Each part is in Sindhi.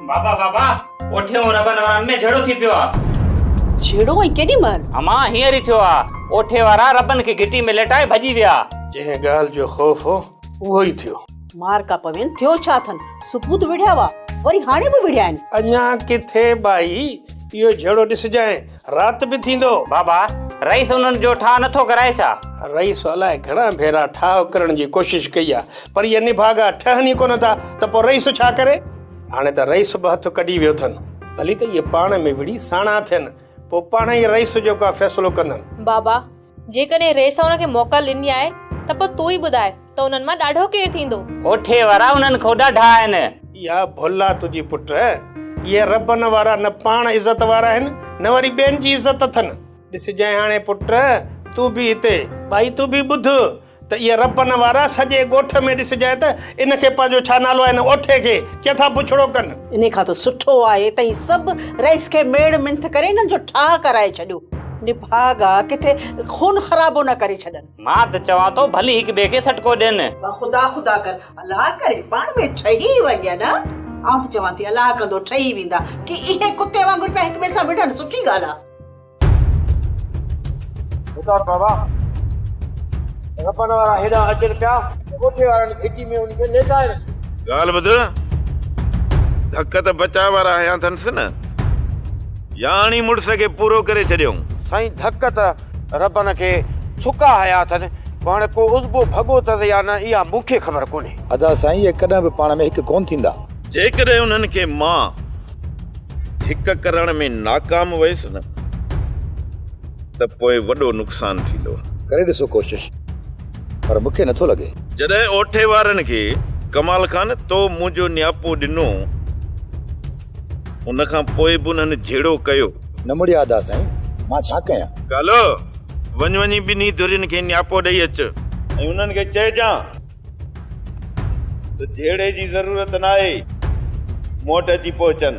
بابا بابا، اوٺي ۽ ربن وارن ۾ جهيڙو ٿي پيو آ. جهيڙو ۽ ڪيڏي مهل؟ امان، هينئر ئي ٿيو آ. اوٺي وارا ربن کي گهٽي ۾ ليٽائي ڀڄي ويا. جنهن ڳالهه جو خوف هو، اهو ئي ٿيو. مار ڪا پوين، ٿيو ڇا اٿن؟ سپوت وڙهيا هئا، وري هاڻي به وڙهيا آهن. اڃا ڪٿي ٻائي، اهو جهيڙو ڏسجانء، رات به ٿيندو. بابا، رئيس انهن جو ٺاهه نٿو ڪرائي ڇا؟ رئيس الائي گهڻا ڀيرا ٺاهه ڪرڻ جي ڪوشش ڪئي آ، پر اهي نڀاڳا ٺهن ئي ڪونه ٿا ته پوء رئيس ڇا ڪري؟ هاڻي ته رئيس به هٿ ڪڍي ويو اٿن. ڀلي ته اهي پاڻ ۾ وڙهي ساڻا ٿين، پوء پاڻ ئي رئيس جو ڪا فيصلو ڪندن. بابا، جيڪڏهن رئيس انهن کي موڪل ڏني آهي ته پوء تون ئي ٻڌاء ته انهن مان ڏاڍو ڪير ٿيندو؟ اوٺي وارا انهن کان ڏاڍا آهن. اها ڀل آ تنهنجي پٽ. اهي ربن وارا نه پاڻ عزت وارا آهن نه وري ٻين جي عزت اٿن. ڏسجانء هاڻي پٽ، تون به هتي، ٻائي تون به ٻڌ ته اهي ربن وارا سڄي ڳوٺ ۾ ڏسجانء ته ان کي پنهنجو ڇا نالو آهي ان اوٺي کي ڪيئن ٿا بڇڙو ڪن. انهي کان ته سٺو آهي ته هي سڀ رئيس کي ميڙ منٿ ڪري انهن جو ٺاهه ڪرائي ڇڏيو. نڀاڳا ڪٿي خون خرابو نه ڪري ڇڏن. مان ته چوان ٿو ڀلي هڪ ٻئي کي سٽڪو ڏين. با خدا خدا ڪر الله ڪري پاڻ ۾ ٺهي وڃن. آئون ته چوان ٿي الله ڪندو ٺهي ويندا. ڪي اهي ڪتي وانگر پيا هڪ ٻئي سان وڙهن سٺي ڳالهه آ. ٻڌاء بابا، ربن وارا هيڏانهن اچن پيا ته ڳوٺي وارن گهٽي ۾ انهن کي ليٽائي رکيو. ڳالهه ٻڌ، ڌڪ ته بچاء وارا هنيا اٿنس نه، يا آڻي مڙس کي پورو ڪري ڇڏيائون. سائين ڌڪ ته ربن کي سڪا هنيا اٿن، پوء هاڻي ڪو عضبو ڀڳو اٿس يا نه اها مون کي خبر ڪونهي. ادا سائين اهي ڪڏهن به پاڻ ۾ هڪ ڪونه ٿيندا. جيڪڏهن انهن کي مان هڪ ڪرڻ ۾ ناڪام ويس نه ته پوء وڏو نقصان ٿيندو. ڪري ڏسو ڪوشش پر مون کي نٿو لڳي. جڏهن اوٺي وارن کي ڪمال خان تو منهنجو نياپو ڏنو ان کان پوء به انهن جهيڙو ڪيو. نه مڙيا ادا سائين مان ڇا ڪيان. ڪالو وڃ وڃي ٻنهي ڌرين کي نياپو ڏئي اچ. ۽ انهن کي چئجان. ته جهيڙي جي ضرورت ناهي، مون وٽ اچي پهچن.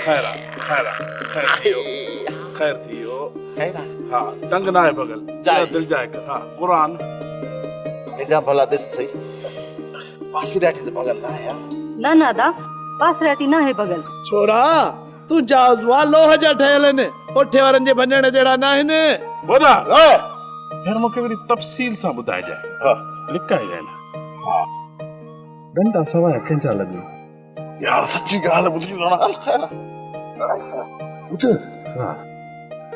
خير آ خير آ خير ٿي ويو خير ٿي ويو خير آ ها ٽنگ ناهي ڀڳل جا دل جاء ڪر ها قرآن هيڏانهن ڀلا ڏس ٿئي پاسيراٽي ته ڀڳل ناهي ها. نه نه ادا پاسيراٽي ناهي ڀڳل. ڇورا تنهنجا عضوا لوهه جا ٺهيل آهن، اوٺي وارن جي ڀڃڻ جهڙا ناهن. ٻڌاء هينئر مون کي هڪڙي تفصيل سان ٻڌائجانء. ها. لڪائجانء نه. ها. ڏنڊا سوايا ڪنهن جا لڳيو؟ يار سچي ڳالهه ٻڌي راڻا هل خير آ. ٻڌ. ها.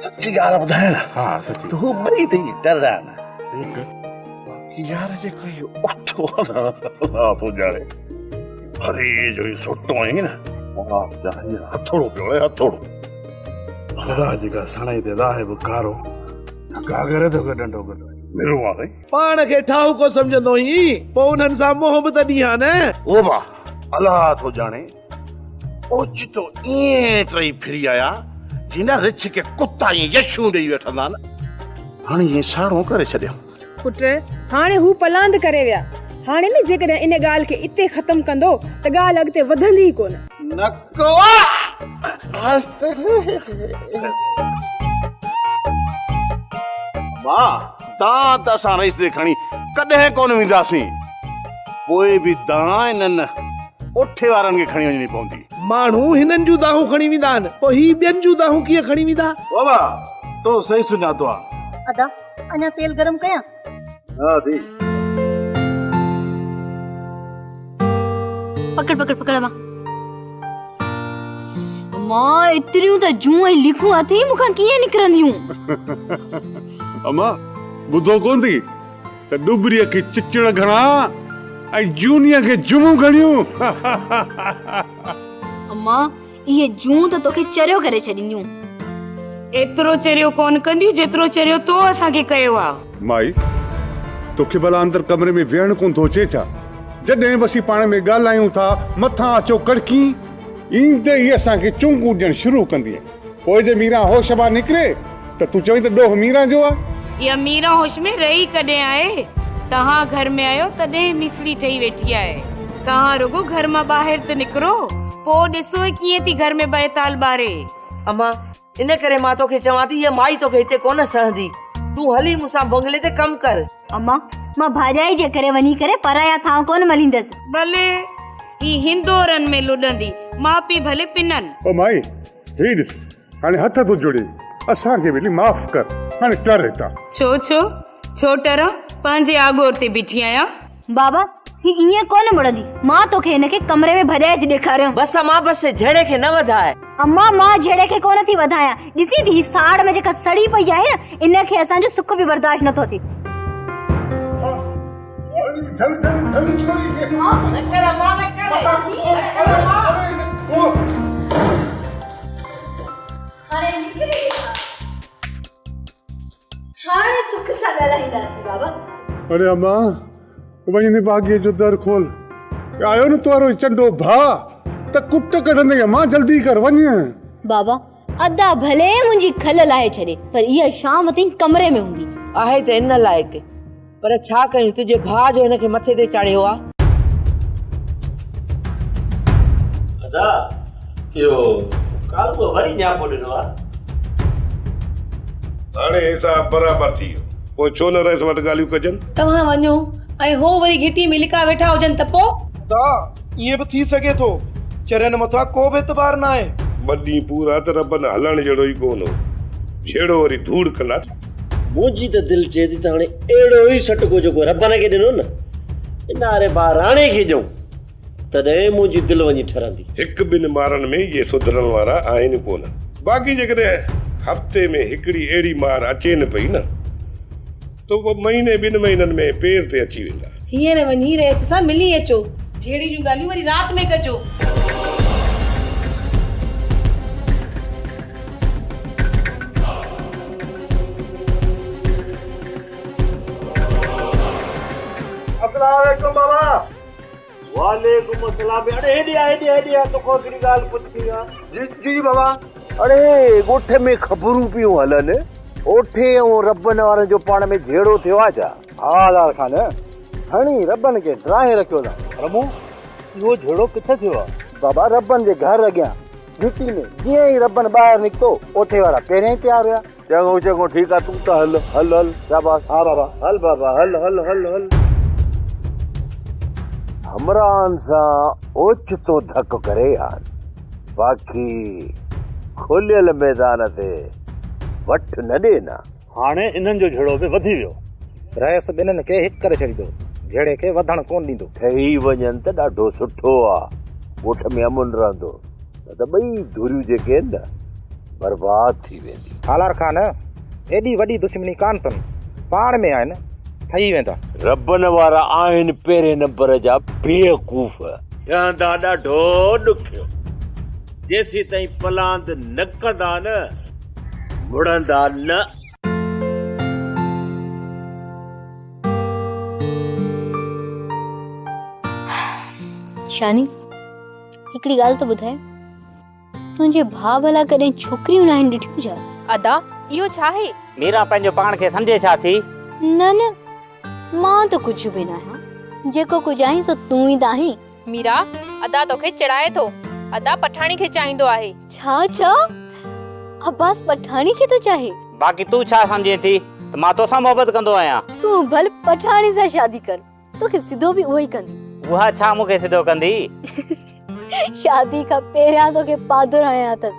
سچي ڳالهه ٻڌايان نه. ها سچي. ته هو ٻئي ته ائين ٽرڙا آهن. ٺيڪ. باقي يار جيڪو اهو اوٺو آ نه الله ٿو ڄاڻي. ڀري جو هي سوٽو آهين نه. واهه جا هينئر هٿوڙو پيو هڻي هٿوڙو. خدا جي ڪا سڻائي تي راهب ڪارو ڌڪا ڪري ٿو ڪي ڏنڊو ڪڍرائي. ميرو آ سائين. پاڻ کي ٺاهوڪو سمجهندو هئين، پوء انهن سان منهن به ته ڏين ها نه. او با الله ٿو ڄاڻي اوچتو ائين ٽئي ڦري آيا جيئن نه رڇ کي ڪتا ائين يشون ڏيئي وٺندا نه. هاڻي ائين ساڙو ڪري ڇڏيائون. پٽ، هاڻي هو پلاند ڪري ويا. هاڻي نه جيڪڏهن ان ڳالهه کي اتي ختم ڪندو ته ڳالهه اڳتي وڌندي ئي ڪونه. نه ڪو آهستي. مان دانهن ته اسان رئيس ڏي کڻي ڪڏهن ڪونه وينداسين. پوء به دانهن انهن اوٺي وارن کي کڻي وڃڻي پوندي. ماڻهو هنن جون دانهون کڻي ويندا آهن، پوء هي ٻين جون دانهون ڪيئن کڻي ويندا؟ بابا، تو صحيح سڃاتو آ. ادا، اڃا تيل گرم ڪيان؟ ها ڌي. پڪڙ پڪڙ پڪڙ امان. امان ايتريون ته جون ۽ ليکون اٿئي مون کان ڪيئن نڪرنديون؟ امان ٻڌو ڪونه ٿي ته ڏوٻريء کي چچڙ گهڻا ۽ جونيء کي جمون گهڻيون. امان اهي جون ته توکي چريو ڪري ڇڏينديون. ايترو چريو ڪونه ڪنديون جيترو چريو تو اسان کي ڪيو آ. مائي، توکي ڀلا اندر ڪمري ۾ ويهڻ ڪونه ٿو اچي ڇا؟ جڏهن به اسين پاڻ ۾ ڳالهايون ٿا، مٿان اچو ڪڙڪين. ايندي ئي اسان کي چونگون ڏيڻ شروع ڪندينء. پوء جي ميران هوش مان نڪري ته تون چوين ته ڏوهه ميران جو آ. اها ميران هوش ۾ رهي ڪڏهن آهي؟ توهان گهر ۾ آهيو تڏهن ميسڙي ٺهي ويٺي آهي. توهان رڳو گهر مان ٻاهر ته نڪرو، پوء ڏسو هي ڪيئن ٿي گهر ۾ بيتال ٻاري. امان، ان ڪري مان توکي چوان ٿي، هيء مائي توکي هتي ڪونه سهندي. تون هلي مون سان بنگلي تي ڪم ڪر. امان، مان ڀاڄائي جي ڪري وڃي ڪري پرايا ٿانء ڪونه مليندس. ڀلي، هي هندورن ۾ لڏندي، ماء پيء ڀلي پنن. او مائي، هي ڏس، هاڻي هٿ ٿو جوڙين، اسان کي ڀلي معاف ڪر، هاڻي ٽر هتان. ڇو ڇو؟ ڇو ٽران؟ پنهنجي آڳور تي بيٺي آهيان. بابا، هي ائين ڪونه مڙندي، مان توکي هن کي ڪمري ۾ ڀڄائي ٿي ڏيکاريان. بس امان بس، جهيڙي کي نه وڌاء. امان، مان جهيڙي کي ڪونه ٿي وڌايان، ڏسين ٿي هي ساڙ ۾ جيڪا سڙي پئي آهي نه، ان کي اسان جو سک به برداشت نٿو ٿئي. جھل جھل جھل ڇوري کي. نه ڪر امان نه ڪر. نه ڪر امان. هاڻي نڪري ڏيکار. هاڻي سک سان ڳالهائينداسين بابا. اڙي امان وڃ نڀاڳيء جو در کول. آيو نه توارو چنڊو ڀاء ته ڪٽ ڪڍندئي امان جلدي ڪر وڃ. بابا ادا ڀلي منهنجي کل لاهي ڇڏي پر اها شام تائين ڪمري ۾ هوندي. آهي ته ان لائق پر ڇا ڪيون تنهنجي ڀاء جو هن کي مٿي تي چاڙهيو آ. ادا اهو ڪالبو وري نياپو ڏنو آ. هاڻي حساب برابر ٿي ويو. پوء ڇو نه رئيس وٽ ڳالهيون ڪجن. توهان وڃو ۽ هو وري گهٽي ۾ لڪا ويٺا هجن ته پوء؟ ادا ائين به ٿي سگهي ٿو. چرين مٿان ڪو به اعتبار ناهي. ٻه ڏينهن پورا ته ربن هلڻ جهڙو ئي ڪونه هو. جهيڙو وري ڌوڙ ڪندا ٿا. منهنجي ته دل چئي ٿي ته هاڻي اهڙو ئي سٽڪو جيڪو ربن کي ڏنو نه، ان واري ڀاء راڻي کي ڏيون، تڏهن منهنجي دل وڃي ٺرندي. هڪ ٻن مارن ۾ اهي سڌرڻ وارا آهن ڪونه. باقي جيڪڏهن هفتي ۾ هڪڙي اهڙي مار اچين پئي نه ته پوء مهيني ٻن مهينن ۾ پير تي اچي ويندا. هينئر وڃي رئيس سان ملي اچو. جهيڙي جون ڳالهيون وري رات ۾ ڪجو. اسلام عليڪم بابا. وعليڪم السلام اڙي هيڏي آ هيڏي هيڏي آ توکان هڪڙي ڳالهه پڇڻي آ. جي جي بابا. اڙي ڳوٺ ۾ خبرون پيون هلن اوٺي ۽ ربن وارن جو پاڻ ۾ جهيڙو ٿيو آ ڇا؟ ها هزار خان هڻي ربن کي ڊاهي رکيو اٿم. رمون اهو جهيڙو ڪٿي ٿيو آ؟ بابا ربن جي گهر اڳيان گهٽي ۾ جيئن ئي ربن ٻاهر نڪتو، اوٺي وارا پهريان ئي تيار هيا. چڱو چڱو ٺيڪ آ تون ته هل هل هل شاباس. ها بابا. هل بابا هل هل هل هل. همراهن سان اوچتو ڌڪ ڪري آن باقي کليل ميدان تي وٺ نه ڏين ها. هاڻي انهن جو جهيڙو به وڌي ويو. رئيس ٻنهين کي هڪ ڪري ڇڏيندو. جهيڙي کي وڌڻ ڪونه ڏيندو. ٺهي وڃن ته ڏاڍو سٺو آ. ڳوٺ ۾ امن رهندو. نه ته ٻئي ڌريون جيڪي آهن نه برباد ٿي وينديون. هالار خان، ايڏي وڏي دشمني ڪانه اٿن. پاڻ ۾ آهن، ٺهي ويندا. ربن وارا آهن پهرين نمبر جا بيوقوف. ٺهندا ڏاڍو ڏکيو. جيسيتائين پلاند نه ڪندا نه مڙندا نه. شاني هڪڙي ڳالهه ته ٻڌاء تنهنجي ڀاء ڀلا ڪڏهن ڇوڪريون ناهن ڏٺيون ڇا؟ ادا اهو ڇا آهي؟ ميران پنهنجو پاڻ کي سمجهي ڇا ٿي؟ نه نه مان ته ڪجهه به ناهيان جيڪو ڪجهه آهين سو تون ئي ته آهين. ميرا، ادا توکي چڙائي ٿو. ادا پٺاڻي کي چاهيندو آهي. ڇا ڇا؟ عباس پٺاڻي کي ٿو چاهي؟ باقي تون ڇا سمجهين ٿي ته مان توسان محبت ڪندو آهيان؟ تون ڀل پٺاڻي سان شادي ڪر، توکي سڌو به اهو ئي ڪندي. اها ڇا مون کي سڌو ڪندي؟ شادي کان پهريان توکي پادر هنيا اٿس،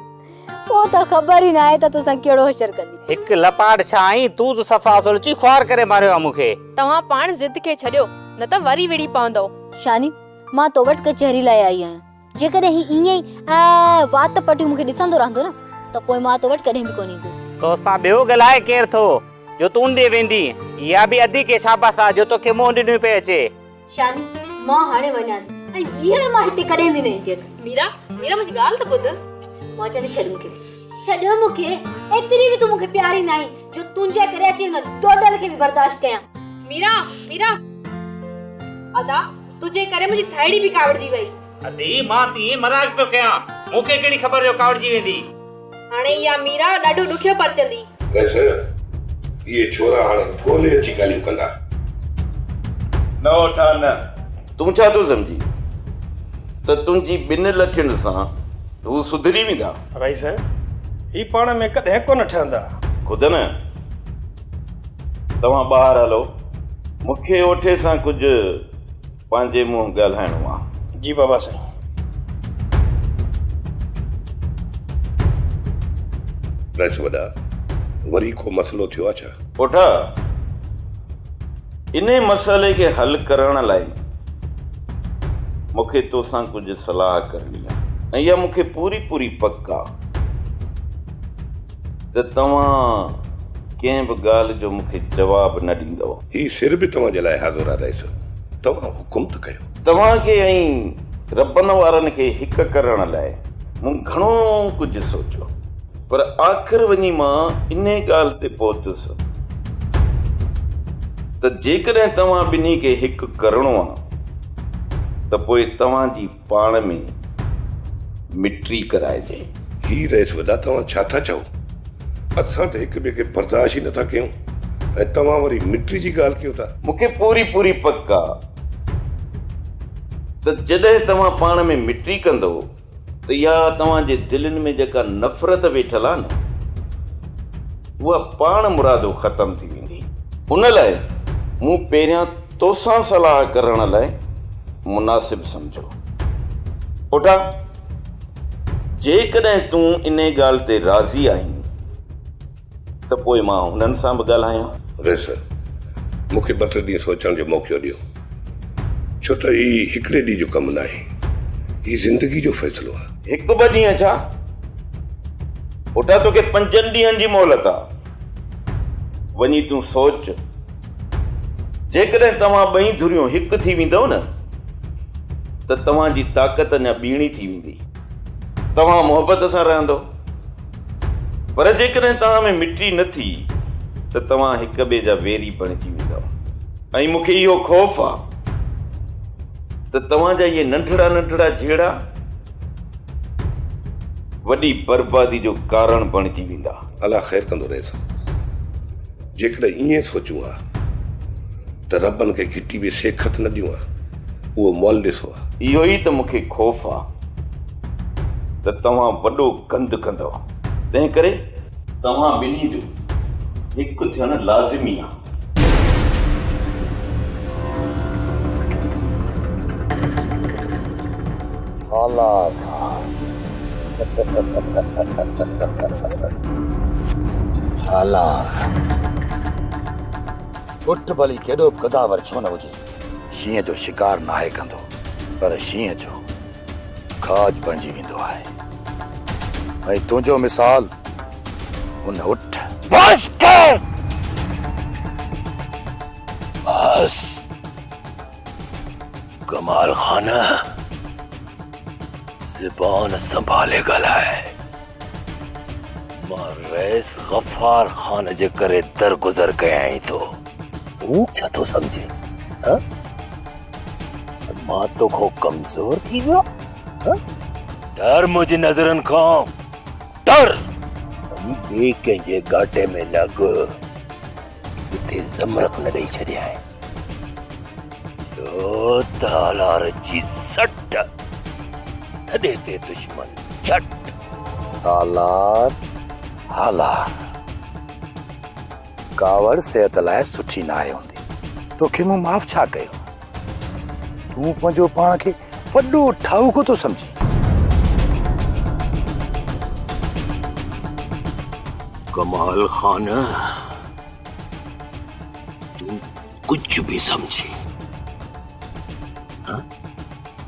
پوء ته خبر ئي ناهي ته توسان ڪهڙو حشر ڪندي. هڪ لپاٽ ڇا آهين، تون ته صفا اصل چي خوار ڪري ماريو آهي مون کي. توهان پاڻ ضد کي ڇڏيو، نه ته وري وڙهي پوندؤ. شاني، مان تو وٽ ڪچهري لاء آئي آهيان. جيڪڏهن هي ائين ئي ائين وات پٽيون مون کي ڏسندو رهندو نه ته پوء مان تو وٽ ڪڏهن به ڪونه ايندس. توسان ٻيو ڳالهائي ڪير ٿو جو تون ڏي ويندين. اها به ادي کي شاباس آ جو توکي منهن ڏنو پئي اچي. شاني، مان هاڻي وڃان ٿي ۽ ٻيهر مان هتي ڪڏهن به نه اينديس. ميرا، ميرا منهنجي ڳالهه ته ٻڌ. مان چوان ٿي ڇڏ مون کي. ڇڏ مون کي. ايتري به تون مون کي پياري ناهين جو تنهنجي ڪري اچي هن ڊوڊل کي به برداشت ڪيان. ميرا، ميرا. ادا، تنهنجي ڪري منهنجي ساهيڙي به ڪاوڙجي وئي. ادي، مان ته ائين مذاق پيو ڪيان. مون کي ڪهڙي خبر جو ڪاوڙجي ويندي. هاڻي اها ميرا ڏاڍو ڏکيو پرچندي. رئيس، اهي ڇورا هاڻي ڳولي اچي ڳالهيون ڪندا. نه اوٺا نه. تون ڇا ٿو سمجهين ته تنهنجي ٻن لٺين سان هو سڌري ويندا؟ رئيس، هي پاڻ ۾ ڪڏهن ڪونه ٺهندا. خود نه. توهان ٻاهر هلو. مون کي اوٺي سان ڪجهه پنهنجي منهن ڳالهائڻو آ. جي بابا سائين. رئيس وڏا، وري ڪو مسئلو ٿيو آ ڇا؟ پوٺا، انهي مسئلي کي حل ڪرڻ لاء مون کي توسان ڪجهه صلاح ڪرڻي آ ۽ اها مون کي پوري پوري پڪ آ ته توهان ڪنهن به ڳالهه جو مون کي جواب نه ڏيندؤ. هي سر به توهان جي لاء حاضر آ رئيس، توهان حڪم ته ڪيو. توهان کي ۽ ربن وارن کي هڪ ڪرڻ لاء مون گهڻو ڪجهه سوچيو، پر آخر وڃي مان انهي ڳالهه تي پهتس ته جيڪڏهن توهان ٻنهي کي هڪ ڪرڻو آ ته پوء توهان جي پاڻ ۾ مٽي ڪرائجي. هي رئيس وڏا توهان ڇا ٿا چئو؟ اسان ته هڪ ٻئي کي برداشت ئي نٿا ڪيون ۽ توهان وري مٽي جي ڳالهه ڪيو ٿا. مون کي پوري پوري پڪ آ ته جڏهن توهان پاڻ ۾ مٽي ڪندؤ ته اها توهان جي دلين ۾ جيڪا نفرت ويٺل آ نه اها پاڻ مرادو ختم ٿي ويندي. ان لاء مون پهريان توسان صلاح ڪرڻ لاء مناسب سمجهيو. پوٽا! جيڪڏهن تون انهي ڳالهه تي راضي آهين ته پوء مان هنن سان به ڳالهايان. رئيس، مون کي ٻه ٽي ڏينهن سوچڻ جو موقعو ڏيو، ڇو ته هي هڪڙي ڏينهن جو ڪم ناهي، هي زندگي جو فيصلو آهي. هڪ ٻه ڏينهن ڇا؟ پوٽا توکي پنجن ڏينهن جي مهلت آ. وڃي تون سوچ. جيڪڏهن توهان ٻئي ڌريون هڪ ٿي ويندؤ نه ته توهان جي طاقت اڃا ٻيڻي ٿي ويندي. توهان محبت سان رهندؤ. پر جيڪڏهن توهان ۾ مٽي نه ٿي ته توهان هڪ ٻئي جا ويري بڻجي ويندؤ. ۽ مون کي اهو خوف آ ته توهان جا اهي ننڍڙا ننڍڙا جهيڙا وڏي بربادي جو ڪارڻ بڻجي ويندا. الله خير ڪندو رئيس. جيڪڏهن ائين سوچون ها ته ربن کي گهٽي ۾ سيکت نه ڏيون ها، اهو مئل ڏسو ها. اهو ئي ته مون کي خوف آ ته توهان وڏو گند ڪندؤ، تنهنڪري توهان ٻنهي جو هڪ ٿيڻ لازمي آ. هالار خان هالار اٺ ڀلي ڪيڏو به قداور ڇو نه هجي، شينهن جو شڪار ناهي ڪندو، پر شينهن جو کاڄ بڻجي ويندو آهي ۽ تنهنجو مثال ان اٺ. بس ڪر! بس! ڪمال خان زبان سنڀالي ڳالهاء. مان رئيس غفار خان جي ڪري درگذر ڪيائين ٿو. تون ڇا ٿو سمجهين؟ ها؟ ته مان توکان ڪمزور ٿي ويو آهيان؟ ڊر منهنجي نظرن کان ڊر. وڃي ٻئي ڪنهن جي ڳاٽي ۾ لڳ، جتي زمرڪ نه ڏئي ڇڏيائين. ڇو ته هالار جي سٽ ٿڏي تي دشمن جهٽ. هالار هالار ڪاوڙ صحت لاء سٺي ناهي هوندي. توکي مون معاف ڇا ڪيو؟ تون پنهنجو پاڻ کي وڏو ٺاهوڪو ٿو سمجهين. ڪمال خان تون ڪجهه به سمجهي ها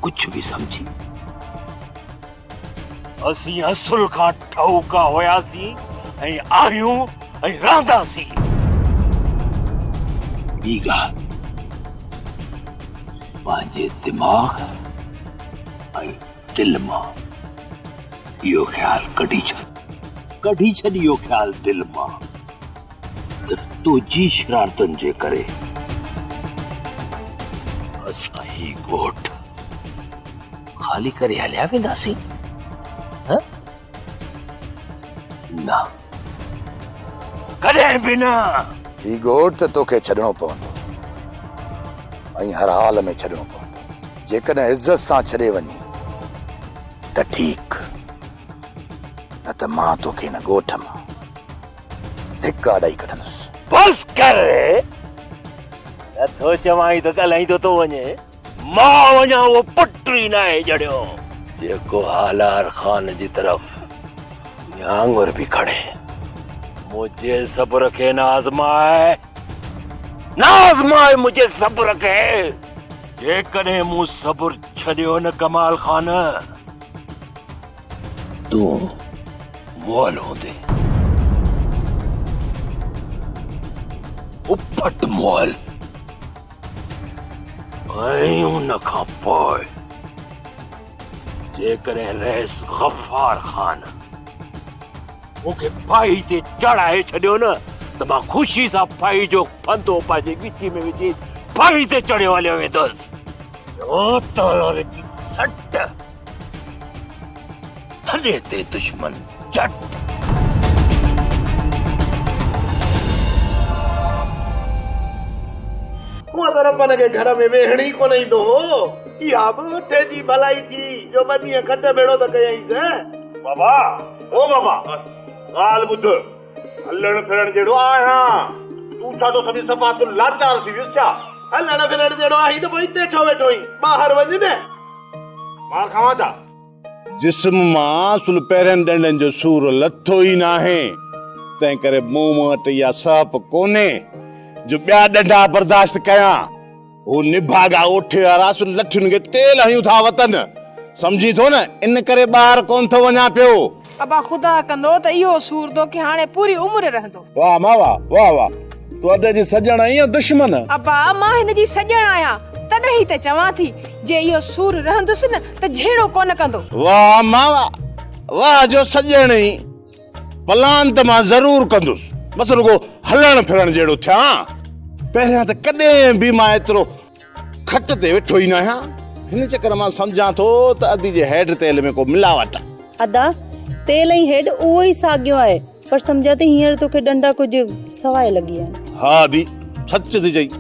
ڪجهه به سمجهي اسين اصل کان ٺهوڪا هياسين ۽ آهيون ۽ رهنداسين. ٻي ڳالهه پنهنجي دماغ ۽ دل مان اهو خيال ڪڍي ڇڏ ڪڍي ڇڏ اهو خيال دل مان ته تنهنجي شرارتن جي ڪري اسان هي ڳوٺ خالي ڪري هليا وينداسين؟ ها؟ نه ڪڏهن به نه. هي ڳوٺ ته توکي ڇڏڻو پوندو ۽ هر حال ۾ ڇڏڻو پوندو. جيڪڏهن عزت سان ڇڏي وڃين ته ٺيڪ، نه ته مان توکي هن ڳوٺ مان ڌڪا ڏئي ڪڍندس. بس ڪر! نٿو چوانء ته ڳالهائيندو ٿو وڃين. مان اڃا اهو پٽ ئي ناهي ڄڻيو، جيڪو هالار خان جي طرف آڱر به کڻي. منهنجي صبر کي نه آزماء، نه آزماء منهنجي صبر کي. جيڪڏهن مون صبر ڇڏيو نه ڪمال خان، تون مئل هوندين. اڦٽ مئل. ۽ ان کان پوء جيڪڏهن رئيس غفار خان مون کي ڦاهي تي چڙهائي ڇڏيو نه ته مان خوشي سان ڦاهي جو ڦندو پنهنجي ڳچي ۾ وجهي ڦاهي تي چڙهيو هليو ويندس. جو تلوار جي سٽ ٿڏي تي دشمن چٽ. هونء ته ربن کي گهر ۾ ويهڻ ئي ڪونه ايندو هو. اها به اٺي جي ڀلائي ٿي جو ٻه ڏينهن کٽ ڀيڙو ته ڪيائينس. بابا، او بابا، ڳالهه ٻڌ، هلڻ ڦرڻ جهڙو آهيان، تون ڇا ٿو سمجهين صفا تون لاچار ٿي ويس ڇا؟ هلڻ ڦرڻ جهڙو آهين ته پوء هتي ڇو ويٺو آهين، ٻاهر وڃ نه. مار کاوان ڇا؟ جسم مان اصل پهرين ڏنڊن جو سور لٿو ئي ناهي، تنهن ڪري مون وٽ اها سهپ ڪونهي جو ٻيا ڏنڊا برداشت ڪيان. هو نڀاڳا اوٺي وارا اصل لٺين کي تيل هنيون ٿا وتن. سمجهين ٿو نه، ان ڪري ٻاهر ڪونه ٿو وڃان پيو. ابا خدا ڪندو ته اهو سور توکي هاڻي پوري عمر رهندو. واه امان واه، واه واه. تون ادي جي سڄڻ آهين يا دشمن؟ ابا مان هن جي سڄڻ آهيان، تڏهن ئي ته چوان ٿي، جي اهو سور رهندس نه ته جهيڙو ڪونه ڪندو. واه امان واه، واه جو سڄڻ آهين. پلان ته مان ضرور ڪندس، بس رڳو هلڻ ڦرڻ جهڙو ٿيان. پهريان ته ڪڏهن به مان ايترو کٽ تي ويٺو ئي ناهيان. هن چڪر مان سمجهان ٿو ته ادي جي هيڊ تيل ۾ ڪو ملاوٽ آ. ادا، تيل ۽ هيڊ اهو ئي ساڳيو آهي، پر سمجهان ٿي هينئر توکي ڏنڊا ڪجهه سواء لڳي ويا آهن. ها ادي، سچ ٿي چئين.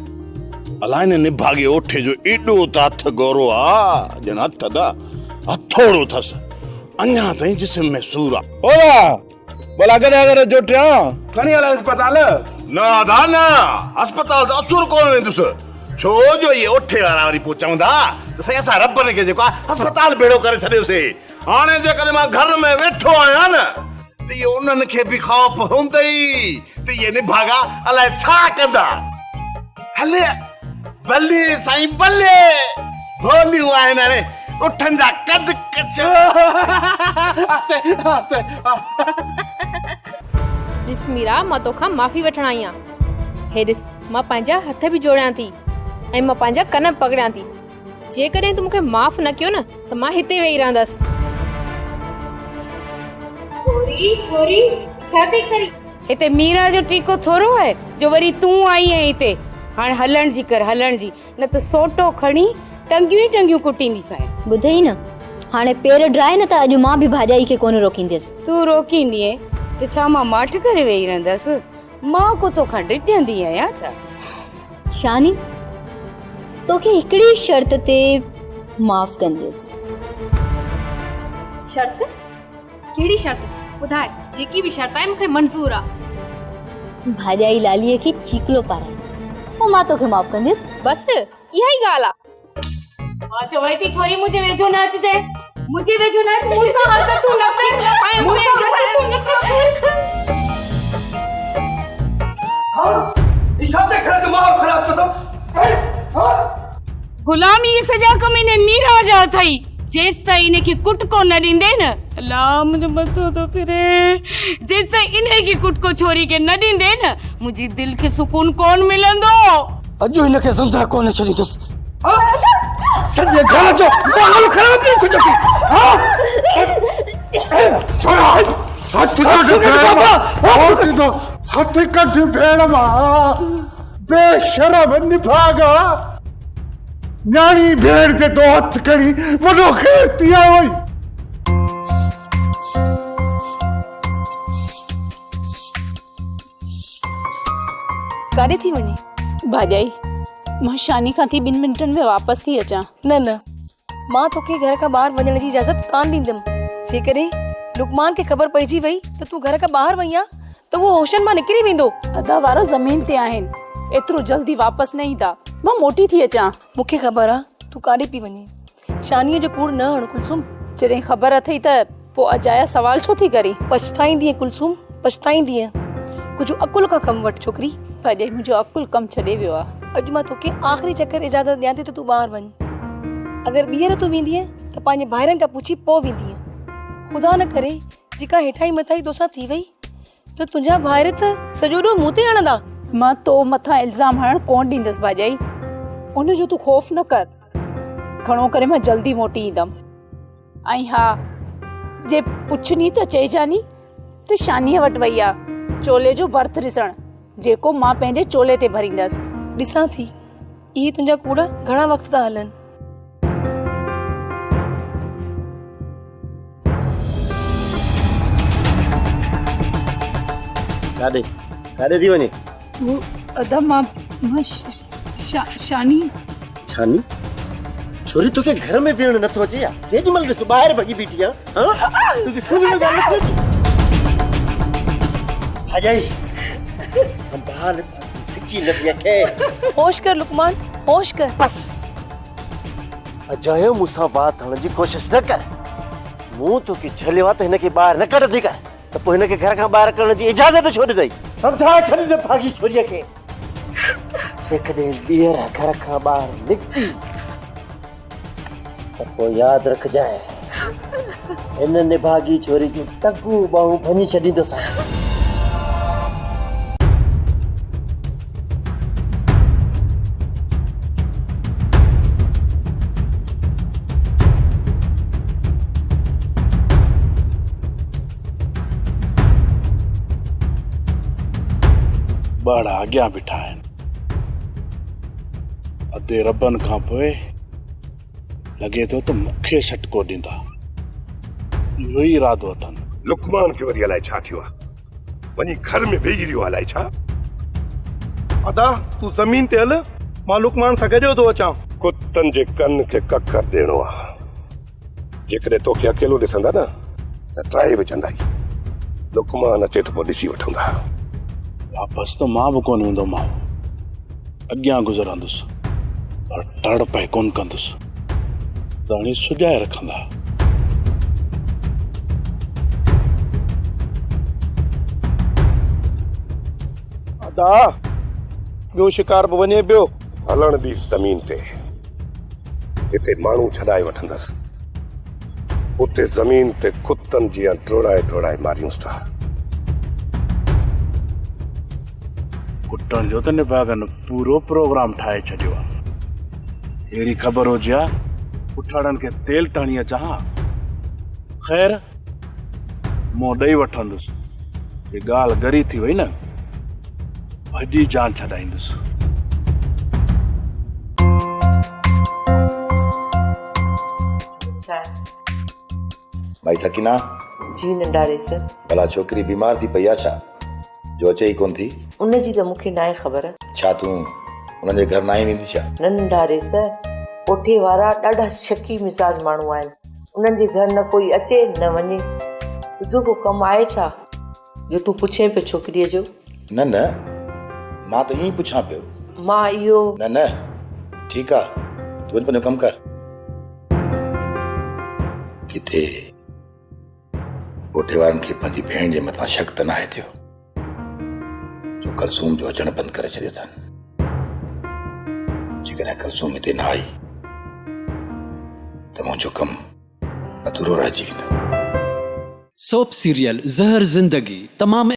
الاء هن نڀاڳي اوٺي جو ايڏو ته هٿ ڳورو آ، ڄڻ هٿ نه هٿوڙو اٿس. اڃا تائين جسم ۾ سور آ. اولا! ڀلا گڏ گڏ جوٽيان، کڻي هل اسپتال. نه ادا نه، اسپتال ته اصل ڪونه ويندس، ڇو جو اهي اوٺي وارا وري پوء چوندا ته سائين اسان ربن کي جيڪو آ اسپتال ڀيڙو ڪري ڇڏيوسي. هاڻي جيڪڏهن مان گهر ۾ ويٺو آهيان نه ته اهو انهن کي به خوف هوندئي ته اهي نڀاڳا الائي ڇا ڪندا. هلي بلي سائين بلي، ڀوليون آهن هاڻي اٺن جا قد ڪڇ. ڏس ميرا مان توکان معافي وٺڻ آئي آهيان. هي ڏس مان پنهنجا هٿ به جوڙيان ٿي ۽ مان پنهنجا ڪن به پڪڙيان ٿي. جيڪڏهن تون مون کي معاف نه ڪيو نه ته مان هتي ويهي رهندس. ڇوري ڇوري ڇا ٿي ڪرين؟ هتي ميرا جو ٽيڪو ٿورو آهي جو وري تون آئي آهين هتي. هاڻ هلڻ جي ڪر هلڻ جي نه ته سوٽو کڻي ٽنگيون ئي ٽنگيون ڪٽينديسانء. ٻڌئي نه هاڻي پير ڊرائي نه ته اڄ مان به ڀاڄائي کي ڪونه روڪينديس. تون روڪيندينء ته ڇا مان ماٺ ڪري ويهي رهندس؟ مان ڪو توکان ڊڄندي آهيان ڇا؟ شاني توکي هڪڙي شرط تي معاف ڪنديس. شرط؟ ڪهڙي شرط؟ ٻڌاء، جيڪي به شرط آهي مون کي منظور آ. ڀاڄائي لاليء کي چيڪلو پارائي، پوء مان توکي معاف ڪنديس. بس اها ئي ڳالهه آ. مان چوين ٿي ڇوري منهنجي ويجهو نه اچجانء، منهنجي ويجهو نه اچ، مون سان حرڪتون نه ڪر، مون سان حرڪتون نه ڪر. ها، هي ڇا ٿي گهر جو ماحول خراب ڪيو اٿو؟ غلام اهي سڄا ڪم انهي ميرا جا اٿئي، جيستائين انهي کي ڪٽڪو نه ڏيندين نه، الله منهنجو مٿو ٿو ڦري، جيستائين انهي کي ڪٽڪو ڇوري کي نه ڏيندين نه، منهنجي دل کي سڪون ڪونه ملندو. اڄ هن کي زنده ڪونه ڇڏيندس. سڄي گهر جو ماحول خراب ڪري ڇڏيو اٿئي. ڇوڙا هٿ ڪڍ ڀيڻ مان، هٿ ڪڍ ڀيڻ مان. بي شرم نڀاڳا نياڻي ڀيڻ تي تو هٿ کڻي وڏو خير ٿي آيو آهين. ڪاڏي ٿي وڃين؟ ڀاڄائي، مان شاني کان ٿي ٻن منٽن ۾ واپس ٿي اچان. نه نه، مان توکي گهر کان ٻاهر وڃڻ جي اجازت ڪانه ڏيندم. جيڪڏهن لقمان کي خبر پئجي وئي ته تون گهر کان ٻاهر وئين آن ته اهو هوشن مان نڪري ويندو. ادا وارا زمين تي آهن، ايترو جلدي واپس نه ايندا. مان موٽي ٿي اچان. مون کي خبر آ تون ڪاڏي پئي وڃين؟ شانيء جو ڪوڙ نه هڻ ڪلثوم. جڏهن خبر اٿئي ته پوء اجايا سوال ڇو ٿي ڪرين؟ پڇتائيندينء ڪلثوم، پڇتائيندينء. ڪجهه عقل کان ڪم وٺ ڇوڪري. ڀاڄائي منهنجو عقل ڪم ڇڏي ويو آ. اڄ مان توکي آخري چڪر اجازت ڏيان ٿي ته تون ٻاهر وڃ. اگر ٻيهر تون ويندينء ته پنهنجي ڀائرن کان پڇي پوء ويندينء. خدا نه ڪري جي ڪا هيٺائين مٿائين توسان ٿي وئي ته تنهنجا ڀائر ته سڄو ڏوهه مون تي هڻندا. مان تو مٿان الزام هڻڻ ڪونه ڏيندس ڀاڄائي. ان جو تون خوف نه ڪر. گهڻو ڪري مان جلدي موٽي ايندم. ۽ ها جي پڇني ته چئجاني ته شانيء وٽ وئي آ چولي جو ڀرت ڏسڻ جيڪو مان پنهنجي چولي تي ڀريندس. ڏسان ٿي اهي تنهنجا ڪوڙ گهڻا وقت ٿا هلن. ڪاڏي ڪاڏي ٿي وڃي؟ هو ادا مان مان شاني. ڇاني؟ ڇوري توکي گهر ۾ ويهڻ نٿو اچي يا جيڏي مهل ڏس ٻاهر ڀڄي بيٺي آ ها توکي سمجهه ۾ ڳالهه نٿي اچي. ڀاڄائي سنڀال پنهنجي سڪي لڌيء کي. هوش ڪر لقمان هوش ڪر. بس اجايو مون سان وات هڻڻ جي ڪوشش نه ڪر. مون توکي جهليو آ ته هن کي ٻاهر نه ڪڍندي ڪر ته پوء هن کي گهر کان ٻاهر ڪرڻ جي اجازت ڇو ڏنئي؟ سمجهائي ڇڏ هن ڀاڳي ڇوريء کي. جيڪڏهن ٻيهر گهر کان ٻاهر نڪتي ته پوء ياد رکجانء هن نڀاڳي ڇوري جون ٽنگون ٻانهون ڀڃي ڇڏيندوسانء. ٻاڙا اڳيان بيٺا آهن. ادي ربن کان پوء لڳي ٿو ته مون کي سٽڪو ڏيندا. اهو ئي ارادو اٿن. لقمان کي وري الائي ڇا ٿيو آهي. وڃي گهر ۾ ويهي رهيو آهي الائي ڇا. ادا تون زمين تي هل مان لقمان سان گڏيو ٿو اچان. ڪتن جي ڪن کي ڪڪر ڏيڻو آهي. جيڪڏهن توکي اڪيلو ڏسندا نه ته ٽرائي وجهندائي. لقمان اچي ته پوء ڏسي وٺندا. واپس ته مان به ڪونه ويندومانء. اڳيان گذرندس پر ٽڙ پئي ڪونه ڪندس. راڻي سجائي رکندا. ادا ٻيو شڪار به وڃي پيو. هلڻ ڏيس زمين تي. هتي ماڻهو ڇڏائي وٺندس. اتي زمين تي ڪتن جيان ڊوڙائي ڊوڙائي ماريونس ٿا. ڪٽڻ جو ته نڀاڳن پورو پروگرام ٺاهي ڇڏيو آ. اهڙي خبر هجي ها پٺاڙن کي تيل ته هڻي اچان ها. خير منهن ڏئي وٺندس. جي ڳالهه ڳري ٿي وئي نه ڀڄي جان ڇڏائيندس. مائي سڪينه. جي ننڍا رئيس. ڀلا ڇوڪري بيمار ٿي پئي آ ڇا جو اچي ئي ڪونه ٿي؟ ان جي ته مون کي ناهي خبر. ڇا تون انهن جي گهر ناهين ويندي ڇا؟ نه ننڍا رئيس، ڪوٺي وارا ڏاڍا شڪي مزاج ماڻهو آهن. انهن جي گهر نه ڪوئي اچي نه وڃي. تنهنجو ڪو ڪم آهي ڇا جو تون پڇين پيو ڇوڪريء جو؟ نه نه، مان ته ائين ئي پڇان پيو. مان اهو. نه نه، ٺيڪ آ، تون وڃ پنهنجو ڪم ڪر. ڪٿي ڳوٺي وارن کي پنهنجي ڀيڻ جي مٿان شڪ ته ناهي ٿيو جو ڪلثوم جو اچڻ بند ڪري ڇڏيو اٿن. جيڪڏهن ڪلثوم هتي نه آئي ته منهنجو ڪم اڌورو رهجي ويندو. سوپ سيريل زهر زندگي تمام.